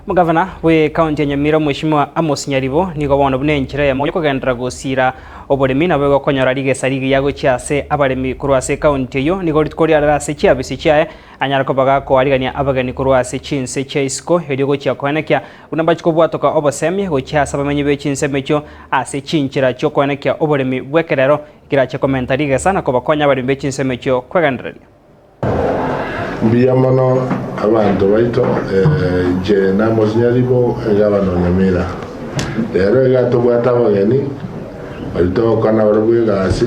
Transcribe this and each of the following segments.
Omogavana bw'ekaunti ya Nyamira Omweshimiwa Amos Nyaribo nigo bono buna enchera eyemo yokogenderera gosiira oboremi nabo egokonyora rigesa rigiya gochia ase abaremi korwa ase ekaunti eyio nigo rituko riarere ase chiabisi chiaye anyare koba gakoarigania abageni korwa ase chinse chia isiko erio gochia koenekia buna mbachie kobwatoka obosemia gochia ase abamenyi be chinsemo echio ase chinchera chiokoenekia oboremi bw'ekerero ekerache komenta rigesa na kobakonya abaremi be chinsemo echio kwegendereria. Mbuya mono abanto baito, inche n'Amos Nyaribo, egavana o Nyamira. Rero iga tobwate abageni baria togokora nabarabwo egasi,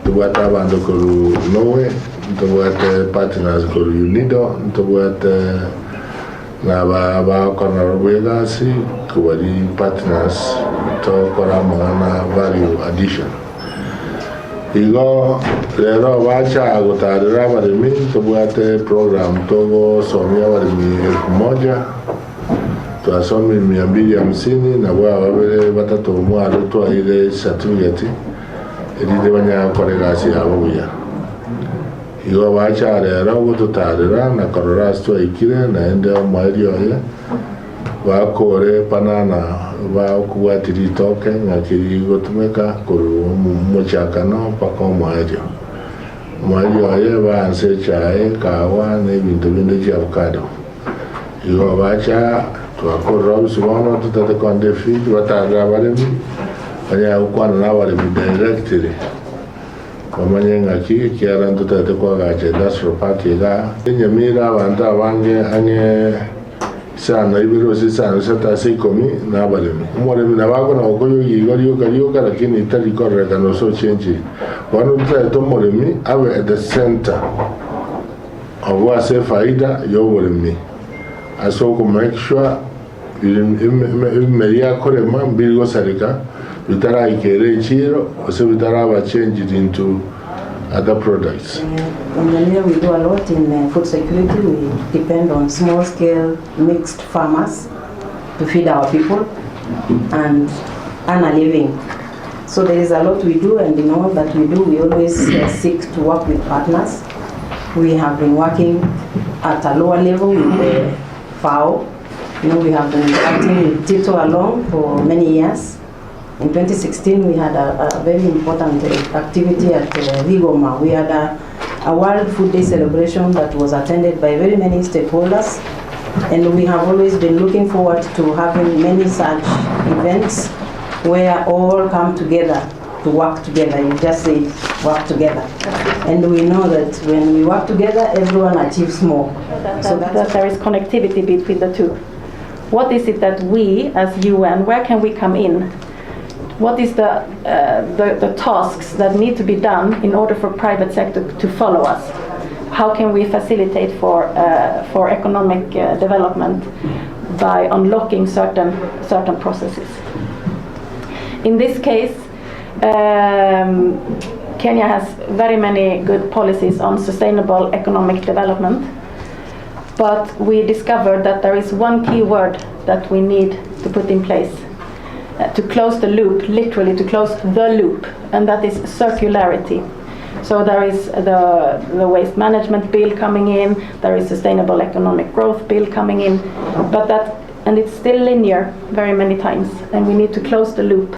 ntobwate abanto korwa Norway, ntobwate partners korwa UNIDO, ntobwate na aba bagokora nabarabwo egasi kobaria partners togokora amang'ana value addition. Igo rero bacha gotarera abaremi, tobwate program togosomia abaremi elfu moja, twasomire mia mbili hamsini, nabwo aba babere batato mwaro twaeire certificate erinde banyare gokora egasi yabo buya. Igo bacha rero gototarera na korora ase twaikire naende omoerio oye. Bakore panana bakobwatia ritoke ng'aki rigotumeka korwa omochakano mpaka omoerio. Omoerio oye baanse echae, ekahawa na ebinto binde chiavocado. Igo bacha twakorire obisi bono totagete kogenda efield batarere abaremi banyare gokwana na abaremi directly bamanye ng'aki ekiagera ntotagete koagacha industrial park igaa. Enyamira abanto abange ang'e. Isano ibere gose isano isato ase ikomi nabaremi. Omoremi nabo akona gokoyogia igo rioka rioka lakini tari kororekana gose ochenchiri. Bono totaete omoremi abe at the center obwo ase efaida yoboremi ase oko make sure ebimeri akorema mbiri gosareka bitaraikera echiro gose bitaraba changed into other products. In Nyamira we do a lot in food security, we depend on small scale mixed farmers to feed our people and earn a living. So there is a lot we do and in all that we do we always seek to work with partners. We have been working at a lower level with the FAO. You know, we have been interacting with Tito along for many years. In 2016, we had a very important activity at Rigoma. We had a World Food Day celebration that was attended by very many stakeholders, and we have always been looking forward to having many such events where all come together to work together. You just say work together. And we know that when we work together, everyone achieves more. So that there is connectivity between the two. What is it that we as UN, where can we come in? What is the tasks that need to be done in order for private sector to follow us? How can we facilitate for economic development by unlocking certain processes? In this case, Kenya has very many good policies on sustainable economic development, but we discovered that there is one key word that we need to put in place to close the loop, literally to close the loop, and that is circularity. So there is the waste management bill coming in, there is sustainable economic growth bill coming in, and it's still linear very many times, and we need to close the loop.